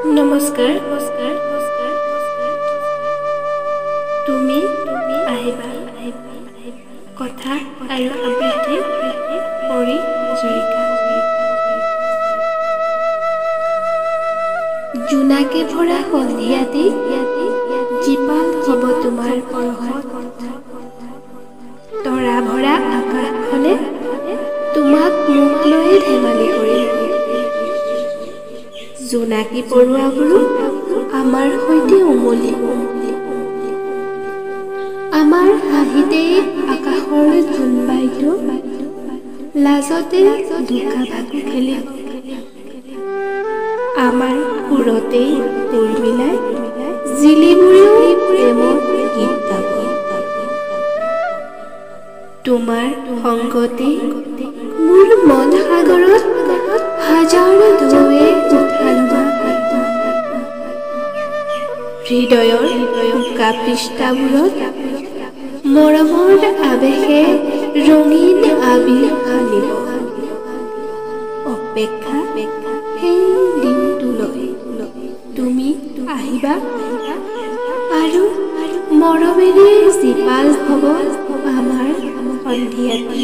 নমস্কাৰ, তুমি আহিবা। কথা আৰু আবৃত্তি পৰি হাজৰিকা। জোনাকে ভৰা সন্ধিয়াটি জীপাল হ'ব তোমাৰ পৰশত, তৰা ভৰা আকাশখনে তোমাক মোক লৈয়ে ধেমালি কৰিব। জোনাকী পৰুৱাবোৰো আমাৰ সৈতে উমলিব। আমাৰ হাঁহিতেই আকাশৰ জোনবাইটো লাজতে লুকা ভাকু খেলিব। আমাৰ সুৰতেই সুৰ মিলাই জিলিবোৰেও প্ৰেমৰ গীত গাব। তোমাৰ সংগতেই মোৰ মন সাগৰত হাজাৰ ঢৌৱে উঠা নমা কৰিব। হৃদয়ৰ উকা পৃষ্ঠাবোৰত মৰমৰ আৱেশে ৰঙীন আবিৰ সানিব। অপেক্ষা সেই দিনটোলৈ, তুমি আহিবা আৰু মৰমেৰে জীপাল হ'ব আমাৰ সন্ধিয়াটি।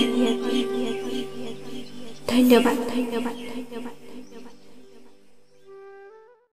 ধন্যবাদ, ধন্যবাদ, ধন্যবাদ।